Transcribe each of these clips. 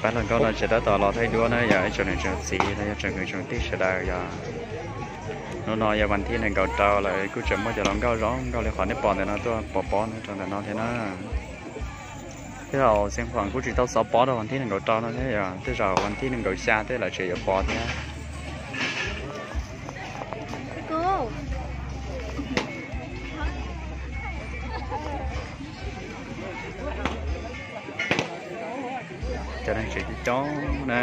Pab hluas nkauj no tseem tab tom los thaij duab na yog ib tsoom niam tsoom txiv los yog tsoom kwv tsoom tij sawv daws yog. Hnub no yog vas thib nees nkaum rau lawm kuj tseem muaj cov hluas nkauj zoo nkauj li qhov nej pom ntawm no tuaj pov pob no rau ntawm no thiab na. Tej zaum Xeev Khuam kuj tsis tau xov pob rau vas thib nees nkaum rau no thiab yog tej zaum vas thib nees nkaum xya tej lawv tseem yuav pov thiab. Cov neeg tseem coob coob na.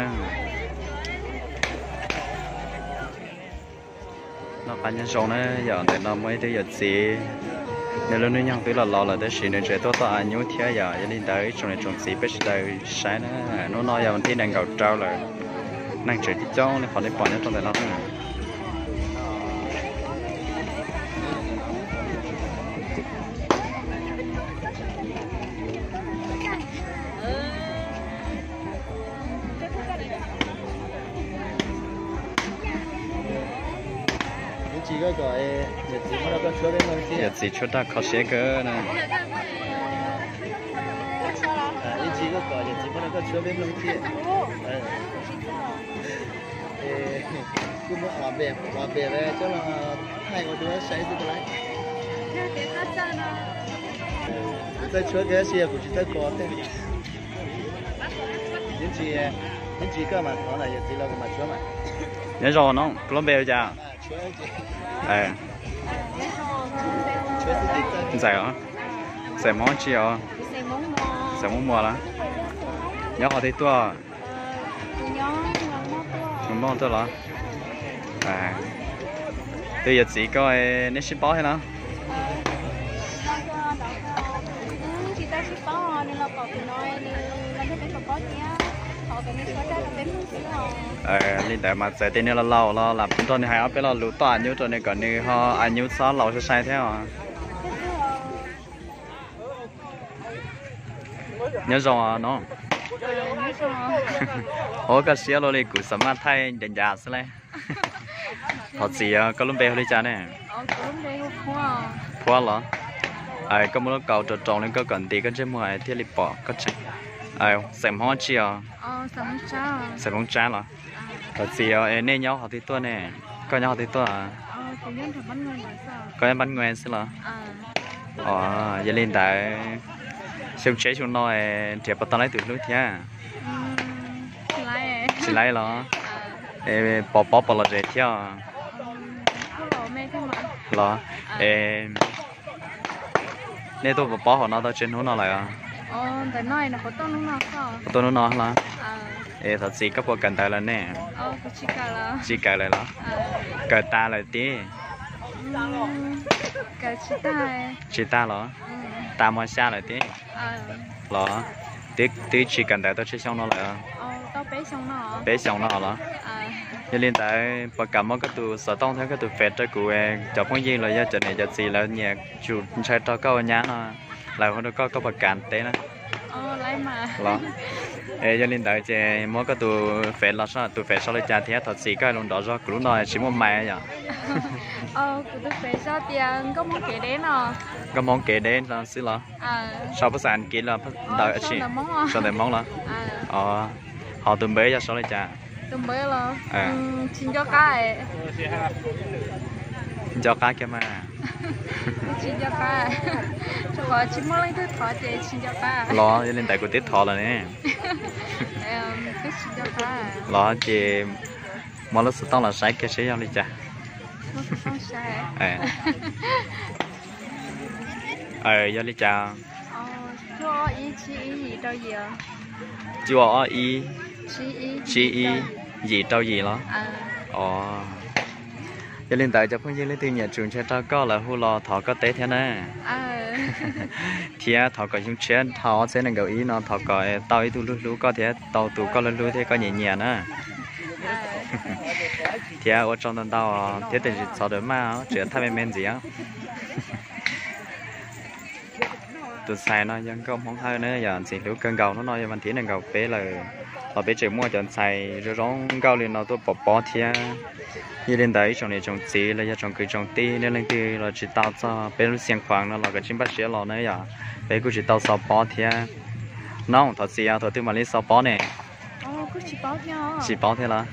Noj qab nyob zoo na yom, ntawm no muaj ib tug yawm txiv, nws lub hnub nyoog twb los laus lawm tab sis nws tseem tuaj toj av nyub thiab yom. Yog li ntawd ib tsoom niam tsoom txiv peb sawv daws saib na, hnub no yog vas thib nees nkaum rau lawm, neeg tseem coob coob li qhov nej pom nyob rau ntawm no na. Yawm txiv tshuab raj kho siab kawg na. Kuj muab ob peb, ob peb coj los thaij ua dua saib xwb. Kuv txawj tshuab kawg tab sis kuv tsis txawj kho thiab. Yeej tsis, yeej tsis koj mas thov ntawm yawm txiv los kuv mam tshuab mas. Nyob zoo no, koj lub npe hu cas? Ntxawm os, Ntxawm Hmoob tsi os? Ntxawm Hmoob Muas los? Nyob qhov twg tuaj? Hmoob Muas tuaj los? Twb yawm txiv koj, nej sib paub thiab no? Li ntawd mas txawm tias nws los laus los lam nrog nws hais ob peb lo lus toj av nyub rau nws kom nws ho av nyub txhob laus sai sai thiab os. Nyob zoo no. Ua koj siab luaj li kuv xam maj thaij ncav ncav xwb lauj. Thov txim, koj lub npe hu li cas ne? Phuab los? Koj muab lub kaus rau roos li koj kom nti koj ntsej muag thiaj li pom koj tseeb. Xeem Hmoob tsi os? Xeem Hmoob Tsab los? Thov txim, nej nyob qhov twg tuaj ne? Koj nyob qhov twg tuaj? Koj nyob Npab Ngue xwb los? Yog li ntawd xyoo tsheb xyoo no nrhiav puas tau lawv tus hlub thiab? Tsis lawv los? Pov pob pov los zem thiab los? Nej tuaj pov pob hauv no tau tsawg hnub no lawm? Puas tuaj hnub no los? Es thov txim koj puas kawm ntawv lawm ne? Tsis kawm lawm los? Kawm tas lawm tib? Tsis tag los? Tas mos xya lawm tib? Los twb tsis kawm ntawv tau tsawg xyoo no lawm? Peb xyoo no los? Yog li ntawd puas kam muab koj tus xov tooj thiab koj tus fem rau kuv cov phooj ywg los yog cov niam cov txiv lawv nyiam tsum ntshai rau koj ua nyab no, lawv hu rau koj, koj puas kam teb na? Los? Es yog li ntawd ces muab koj tus fem los, tus fem sau li cas thiab thov txim koj lus nrov zog kuv lub no tsis muaj mais yom. Nkauj Hmoob kev deb no xwb los? Sau phas xas Askiv los ntawm, sau ntawm Hmoob los? Ho tus npawb yog sau li cas? Nco qab kiag mas. Los yog li ntawd kuv twb thov lawm ne. Los ces muab lub xov tooj los saib kiag seb yog li cas. Yog li cas? Cuaj ob ib tsib ib yim rau yim los? Yog li ntawd cov phooj ywg leej twg nyiam tsum ntshai rau koj lawv hu los thov koj teb thiab na. Thiab thov kom xyoo tshiab dhau ob txhiab nees nkaum ib no thov kom tau ib tug hlub hlub koj thiab tau tus koj hlub hlub thiab koj nyiam nyiam na. Thiab ua tsaug ntau ntau thiab tej zaum txhob dawm maj, tseem thaij me me ntxiv. Tus ntxhais no yog nkauj Hmoob Hawj na, yog ntxim hlub kawg nkaus. Hnub no yog vas thib nees nkaum peb lawm, Los peb tseem muaj cov ntxhais zoo zoo nkauj li no tuaj pov pob thiab. Yog li ntawd ib tsoom niam tsoom txiv los yog tsoom kwv tsoom tij, nej leej twg los tsis tau txog peb lub Xiav Khuam no los kav tsij npaj siab los na yom. Peb kuj tsis tau xaus pob thiab. Nob, thov txim os, thaum twg mam li xaus pob ne? Tsis paub thiab los?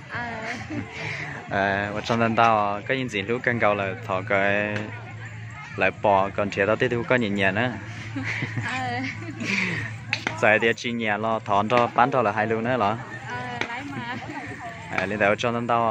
Ua tsaug ntau ntau, koj yeej ntxim hlub kawg nkaus lawm, thov kom lawv pom kom nrhiav tau tej tug koj nyiam nyiam na. Txawm hais tias tsis nyiam los thov nrog pab nrog lawv hais lus na los. Li ntawd ua tsaug ntau ntau.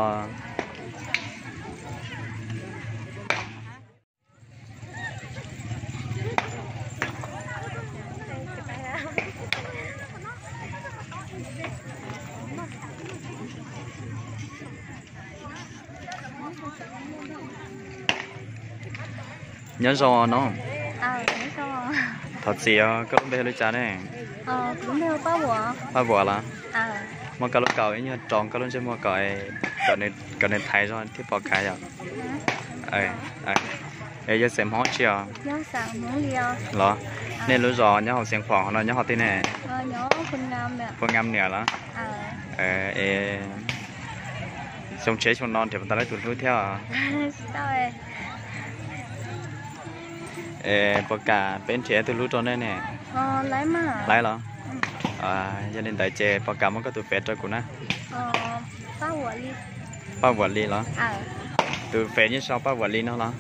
Nyob zoo os nob. Thov txim os, koj lub npe hu li cas ne? Paj Vuam los? Muab koj lub kaus ib nyuag rau koj lub ntsej muag kom, kom nws thaiv zog thiaj pom kav yom. Es yog xeem Hmoob tsi os? Los, nej lub zos nyob hauv Xiav Khuam no nyob hov twg ne? Phu Ngam Niam los? Es xyoo tshiab xyoo no nrhiav puas tau lawv tus hlub thiab? Es puas kam peb nrhiav tus hlub rau nej ne? Laiv los? Yog li ntawd ces puas kam muab koj tus fev rau kuv na? Paj Vuam Lis los? Tus fev yeej sau Paj Vuam Lis no los?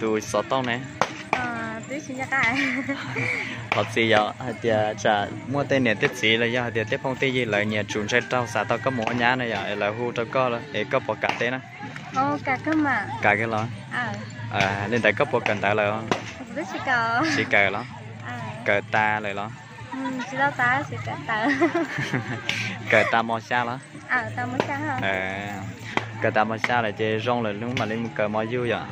Tus xov tooj ne? Thov txim yom, hais tias tsam muaj tej niam tej txiv los yog hais tias tej phooj tej ywg lawv nyiam tsum ntshai raug xav tau koj mus ua nyab na yom, es lawv hu rau koj es koj puas kam teb na? Kam kiag los? Li ntawd koj puas kawm ntawv lawm? Tsis kawm los? Kawm tas lawm los? Kawm tas mos xya los? Kawm tas mos xya lawm ces zoo lawm hnub mam li mus kawm mos yug yom.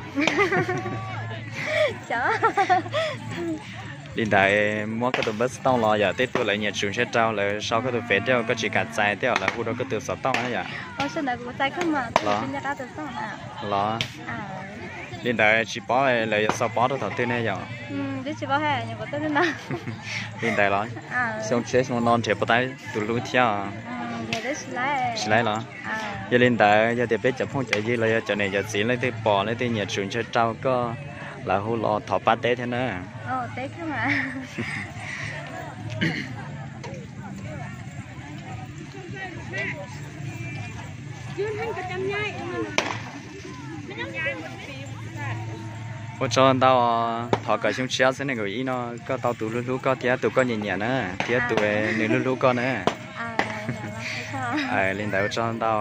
Li ntawd muab koj tus npawb xov tooj los yom, tej tug lawv nyiam tsum ntshai raug lawv sau koj tus fev rau koj tsis kam txais tej zaum lawv hu rau koj tus xov tooj na yom. Los? Los? Li ntawd tsis paub lawv yuav xaus pob rau thaum twg ne yom? Li ntawd los? Xyoo tshiab xyoo no nrhiav puas tau tus hlub thiab? Tsis laiv los? Yog li ntawd yog tias peb cov phooj cov ywg los yog cov niam cov txiv leej twg pom leej twg nyiam tsum ntshai raug koj, lawv hu los thov pab teb thiab na. Ua tsaug ntau, thov kom xyoo tshiab xwb nees nkaum ib no koj tau tus hlub hlub koj thiab tus koj nyiam nyiam na, thiab tus nws hlub hlub koj na. Li ntawd ua tsaug ntau.